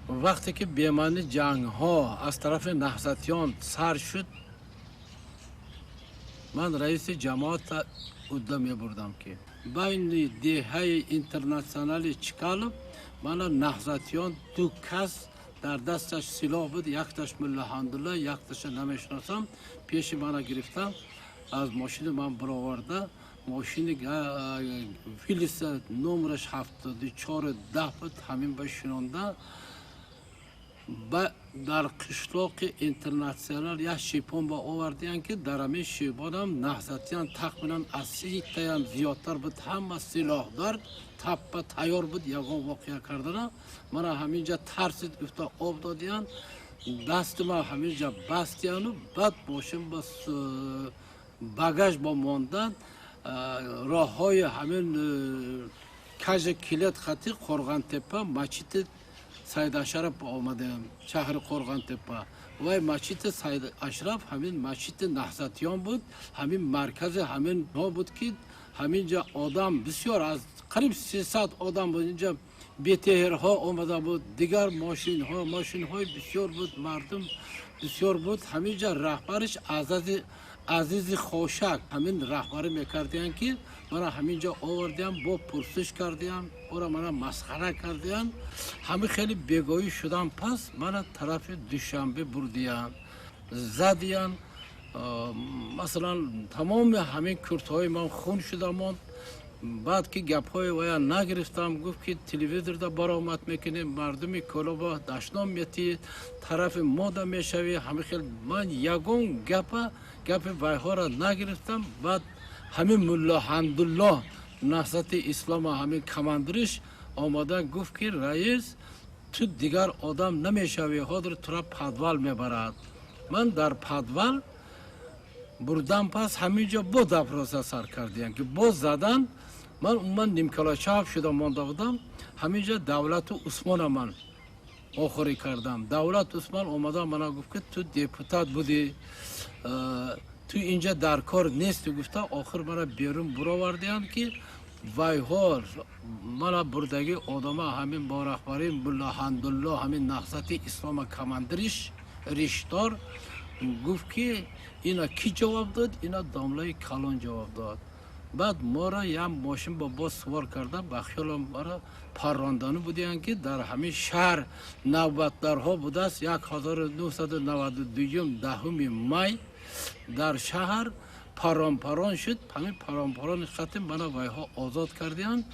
Вақте ки бемаъни ҷангҳо аз тарафи наҳзатиён сар шуд, ман раиси ҷамоата удда мебурдам, ки байни деҳаи Интернатсионали Чкалов мана наҳзатиён ду кас дар дасташ силоҳ буд, якташ Мулла Ҳамдулла, якташа намешиносам, пеши мана гирифта, аз мошини ман бароварда, мошини Виллиса номераш 7410 буд, ҳамин ба шинонда, ба дар қишлоқи Интернатсионал як шипон ба овардиян, ки дар ҳамин шипонам наҳзатиян тахминан аз 30 таям зиёдтар буд, ҳама силоҳдор, таппа тайёр буд ягон воқеа кардана. Мана ҳаминҷа тарсид гуфта, об додиян, дасти ма ҳаминҷа бастияну баъд мошин ба багаж бо мондан, роҳҳои ҳамин кажа килет хати Қорғантепа, мачити Саид Ашраф омадаям, шаҳри Қорғантепа. Вай мачити Саид Ашраф ҳамин мачити наҳзатиён буд, ҳамин маркази ҳаминҳо буд, ки ҳаминҷа одам бисёр, аз қариб 300 одам буд. Инҷа БТРҳо омада буд, дигар мошинҳо, мошинҳои бисёр буд, мардум бисёр буд. Ҳаминҷа раҳбариш Азизи Хошак ҳамин раҳбарӣ мекардиян, ки мана ҳаминҷа овардиям, бо пурсиш кардиям, ора мана масхара кардиям. Ҳамин хеле бегоҳӣ шудам, пас мана тарафи Душанбе бурдиян, задиян. Масалан, тамоми ҳамин куртҳои ман хун шуда монд. Баъд ки гапҳои вая нагирифтам, гуфт, ки телевизорда баромад мекунем, мардуми Кӯлоба дашном метиҳӣ, тарафи мода мешавӣ. Ҳамин хел ман ягон гапа, гапи вайҳоро нагирифтам. Баъд ҳамин Мулло Ҳамдуллоҳ, Наҳзати Ислома ҳамин командириш омада гуфт, ки раис, ту дигар одам намешавӣ, ҳозир тура подвал мебарад. Ман дар подвал бурдам, пас ҳамин ҷо бо допроса сар кардиям, ки боз задан. Ман умуман нимкалачап шуда монда будам. Ҳамин ҷо Давлату Усмона ман охирӣ кардам. Давлат Усмон омада мана гуфт, ки ту депутат будӣ, ту инҷа дар кор нестӣ гуфта, охир мана берун буровардиям, ки вайҳо мана бурдагӣ одама ҳамин бо раҳбарии Мулло Ҳамдулло, ҳамин Наҳзати Ислома командириш риштор, гуфт, ки ина кӣ ҷавоб дод? Ина домлаи калон ҷавоб дод. Баъд моро як мошин бо боз сувор карда, ба хиёлам мара парронданӣ будиянд, ки дар ҳамин шаҳр навбатдарҳо будааст. 1992, 10-уми май дар шаҳр парон парон шуд. Ҳамин парон парони хати мана вайҳо озод кардиянд.